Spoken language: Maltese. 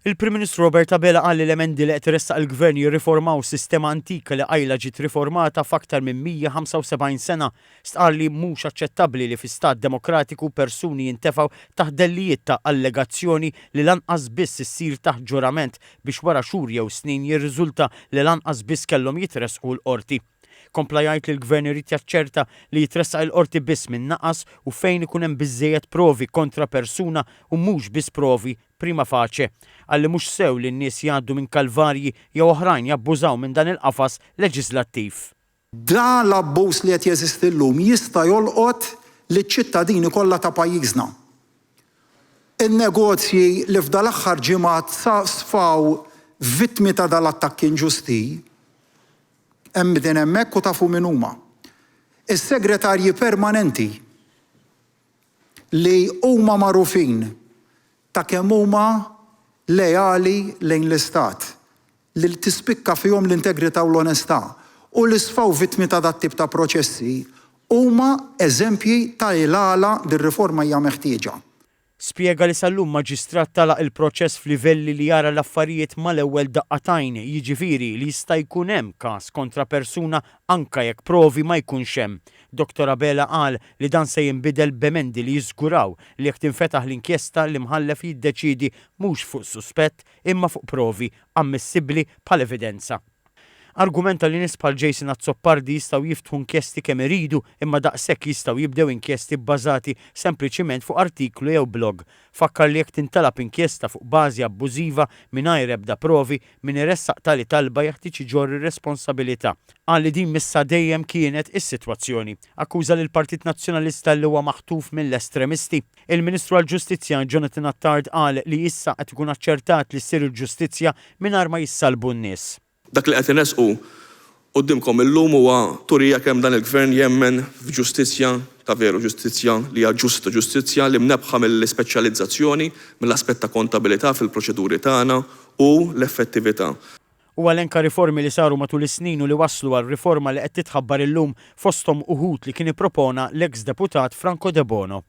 Il-Prim Ministru Robert Abela qal li l-emendi li qed iressaq il-Gvern jirriformaw sistema antika li qajla ġiet riformata f'aktar minn 175 sena. Stqarr li mhux aċċettabbli li fi stat demokratiku persuni jintefgħu taħt dellijiet ta' allegazzjoni li lanqas biss issir taħt ġurament biex wara xhur jew snin jirriżulta li lanqas biss kellhom jitressqu l-Qorti. Kompla jgħid li l-Gvern irid jaċċerta li jitressaq il-Qorti biss min naqas u fejn ikun hemm biżżejjed provi kontra persuna u mhux biss provi prima facie. Qal li mhux sew li n-nies jgħaddu minn kalvarji jew oħrajn jabbużaw minn dan il-qafas leġiżlattiv. Dan l-abbuż li qed jeżisti llum jista' jolqot liċ-ċittadini kollha ta' pajjiżna. In-negozji li f'dal-aħħar ġimgħat sfaw vittmi ta' dal-attakki inġusti, Hemm din hemmhekk u tafu min huma. Is-segretarji permanenti li huma magħrufin ta' kemm huma leali lejn l-Istat, li tispikka fihom l-integrità u l-onestà, u li sfaw vittmi ta' dat-tip ta' proċessi, huma eżempji ta' il-għala dir-riforma hija meħtieġa. Spjega li sal-lum maġistrat tagħlaq il-proċess f'livelli li jara l-affarijiet mal-ewwel daqqa t'għajn, jiġifieri li jista' jkun hemm każ kontra persuna anke jekk provi ma jkunx hemm. Dottor Abela qal li dan se jinbidel b'emendi li jiżguraw li jekk tinfetaħ l-inkjesta l-imħallef jiddeċiedi mhux fuq suspett imma fuq provi ammissibbli bħal evidenza. Argumenta li nies bħal Jason Azzopardi jistgħu jiftħu inkjesti kemm iridu imma daqshekk jistgħu jibdew inkjesti bbażati sempliċiment fuq artiklu jew blog. Fakkar li jekk tintalab inkjesta fuq bażi abbużiva mingħajr ebda provi, min iressaq tali talba jeħtieġ iġorr ir-responsabilità. Qal li din missha dejjem kienet is-sitwazzjoni. Akkuża lill-Partit Nazzjonalista li huwa maħtuf mill-estremisti. Il-Ministru għall-Ġustizzja Jonathan Attard qal li issa qed ikun aċċertat li ssir il-ġustizzja mingħajr ma jissallbu n-nies. Dak li qed inressqu quddiemkom illum huwa turija kemm dan il-Gvern jemmen f'ġustizzja ta' veru, ġustizzja li hija ġusta, ġustizzja li mnebbħa mill-ispeċjalizzazzjoni, mill-aspett ta' kontabilità fil-proċeduri tagħna u l-effettività. Huwa elenka riformi li saru matul is-snin u li wasslu għal riforma li qed titħabbar illum, fosthom uħud li kien ippropona l-eks deputat Franco Debono.